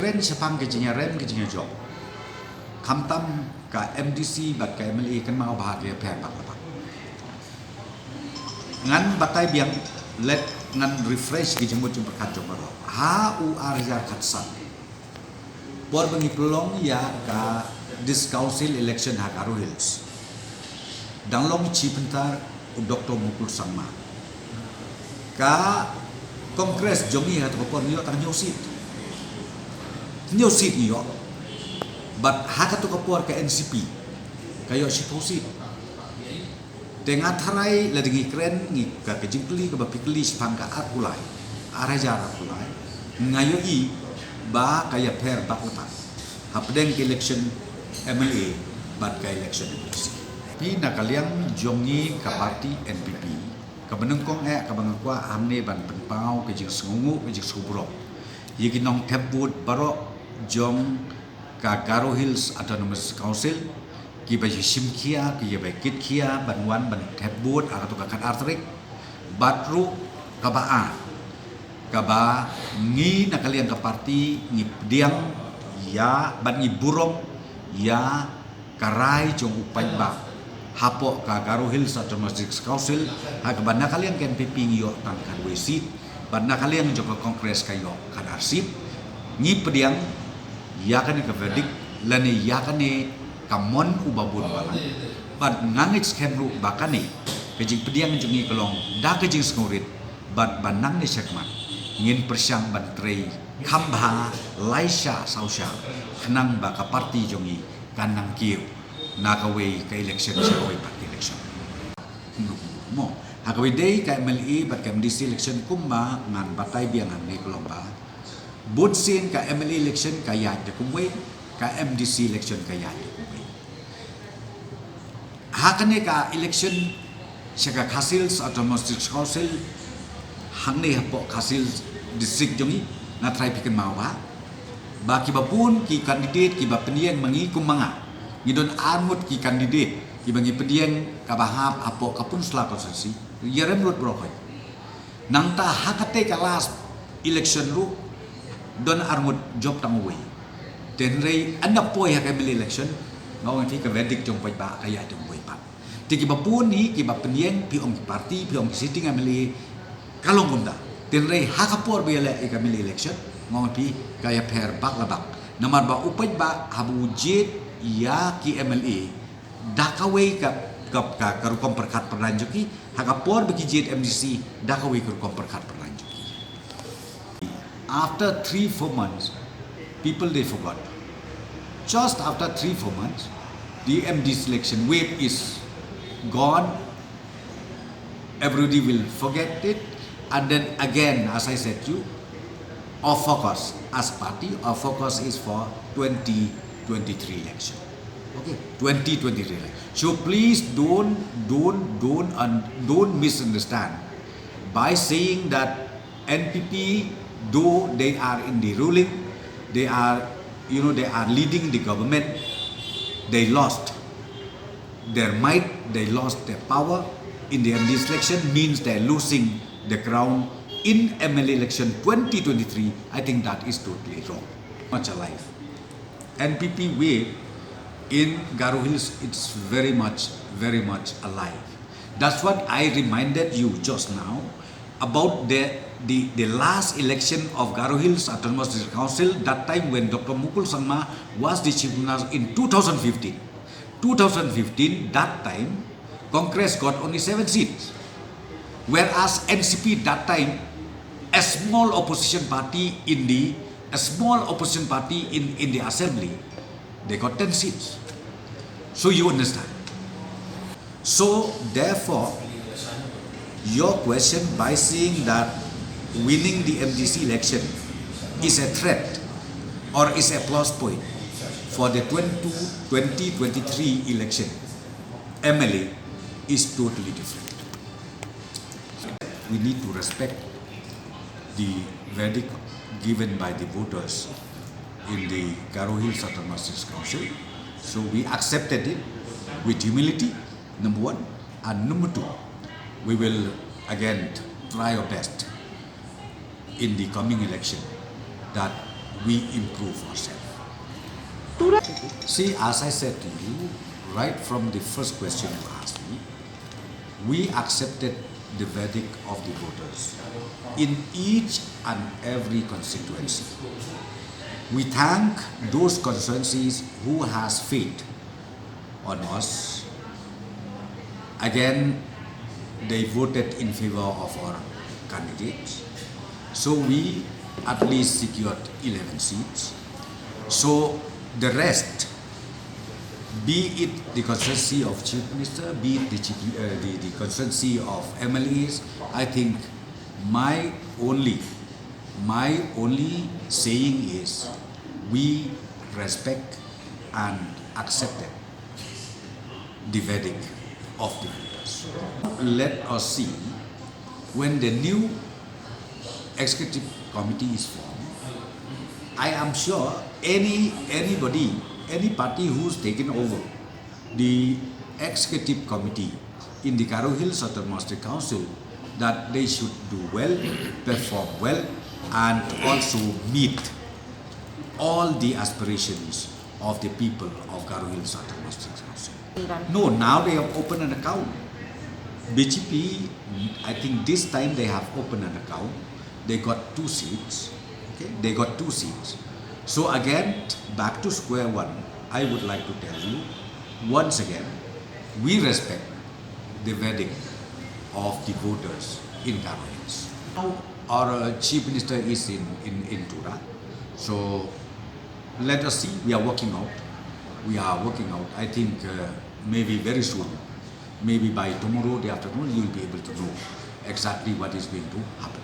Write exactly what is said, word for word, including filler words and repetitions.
Kren shaphang ka jingïarem ka jingïajop. Khamtam ka M D C bad ka M L A kan mau bha ka ïapher bak la bak. Ngan batai biang, let ngan refresh ki jingmut jingpyrkhat jong baroh. Ha u ar hajar khatsan, por ba ngi pynlong ïa ka District Council election ha Garo Hills, dang long Chief Minister u Doctor Mukul Sangma. Ka Congress jong ngi ha kato ka por ngi ïoh tang hynñiew seat. Hynñiew seat ngi ïoh. Bad ha kato ka por ka N C P ka ïoh shiphew seat. Te nga tharai lada ngi kren ngi ka, ka jingkylli kaba phi kylli shaphang ka ar kulai, ar hajar ar kulai, nga ïohi ba ka ïapher bak la bak hapdeng ka election M L A bad ka election M D C. Phi, na ka liang jong ngi ka party N P P, kaba nyngkong eh kaba nga kwah hangne ban pynpaw ka jingsngewnguh, ka jingsngewbha ïa ki nongthep vote baroh jong ka Garo Hills Autonomous Council, kiba ïashim khia, kiba kit khia ban wan ban thep vote ha kato ka khatar tarik. Bad ruh kaba ar, kaba ngi na ka liang ka party ngi pdiang ïa bad ngi burom ïa ka rai jong u paidbah hapoh ka Garo Hills Autonomous District Council, ha kaba na ka liang ka N P P ngi ïoh tang khatwei seat bad na ka liang jong ka Congress ka ïoh khatar seat. Ngi pdiang ïa kane ka verdict lane ïa kane ka mon uba bun balang. Bad nga ngeit skhem ruh ba kane ka jingpdiang jong ngi ka long da ka jingsngewrit, bad ba nangne shakhmat ngin pyrshang ban trei kham bha lai sha saw sha khnang ba ka party jong ngi kan nang kiew na kawei ka election sha kawei pat ka election. Mo, ha kawei de ka M L A bad ka M D C election kumba ngan batai biang hangne ka long ba bun sien ka M L A election ka ïaid da kumwei, ka M D C election ka ïaid da kumwei. Ha kane ka election sha ka Khasi Hills Autonomous District Council hangne hapoh Khasi Hills District jong ngi, nga tharai phi kynmaw ba, ba kiba bun ki candidate kiba pynïeng ma ngi kum ma nga, ngi don arngut ki candidate kiba ngi pynïeng kaba hap hapoh ka Pynursla constituency, ïarem lut baroh khoit. Nangta ha katei ka last election ruh don arngut jop tang uwei. Te hynrei ynda poi ha ka M L A election, nga ong ïa phi ka verdict jong u paidbah ka ïaid da uwei pat. Te kiba bun hi kiba pynïeng, phi ong ki party, phi ong ki sitting M L A, ka long kumta. Te hynrei ha ka por ba ïaleh ïa ka M L A election, nga ong ïa phi ka ïapher bak la bak. Namar ba u paidbah haba u jied ïa ki M L A da kawei ka, ka, ka, ka rukom pyrkhat pyrdain jong ki, ha ka por ba ki jied M D C da kawei ka rukom pyrkhat pyrdain jong ki. After three, four months, people, they forgot. Just after three, four months, the M D C election wave is gone. Everybody will forget it. And then again, as I said to you, our focus as party, our focus is for twenty twenty-three election. Okay, twenty twenty-three election. So please don't, don't, don't, un-, don't misunderstand by saying that N P P, though they are in the ruling, they are, you know, they are leading the government, they lost their might, they lost their power in the M D C election, means they're losing the ground in M L A election twenty twenty-three. I think that is totally wrong. Much alive. N P P wave in Garo Hills, it's very much, very much alive. That's what I reminded you just now about the, the, the last election of Garo Hills Autonomous District Council, that time when Doctor Mukul Sangma was the chief minister in two thousand fifteen. Two thousand fifteen, that time, Congress got only seven seats, whereas N C P that time, a small opposition party in the, a small opposition party in, in the assembly, they got ten seats. So you understand. So therefore, your question by saying that winning the M D C election is a threat or is a plus point for the twenty twenty-three election, M L A, is totally different. We need to respect the verdict given by the voters in the Garo Hills Autonomous District Council. So we accepted it with humility, number one. And number two, we will again try our best in the coming election that we improve ourselves. See, as I said to you, right from the first question you asked me, we accepted the verdict of the voters in each and every constituency. We thank those constituencies who has faith on us. Again, they voted in favor of our candidates. So we at least secured eleven seats. So the rest, be it the constituency of Chief Minister, be it the, chief, uh, the, the constituency of M L As, I think my only, my only saying is we respect and accept the verdict of the voters. Let us see when the new executive committee is formed. I am sure any anybody, any party who's taken over the executive committee in the Garo Hills Autonomous District Council, that they should do well, perform well, and also meet all the aspirations of the people of Garo Hills Autonomous District Council. No, now they have opened an account. B J P, I think this time they have opened an account. They got two seats. Okay, they got two seats. So again, back to square one, I would like to tell you once again, we respect the verdict of the voters in Garo Hills. Now, our uh, Chief Minister is in, in, in Tura. So let us see, we are working out. We are working out. I think uh, maybe very soon, maybe by tomorrow, day after tomorrow, you'll be able to know exactly what is going to happen.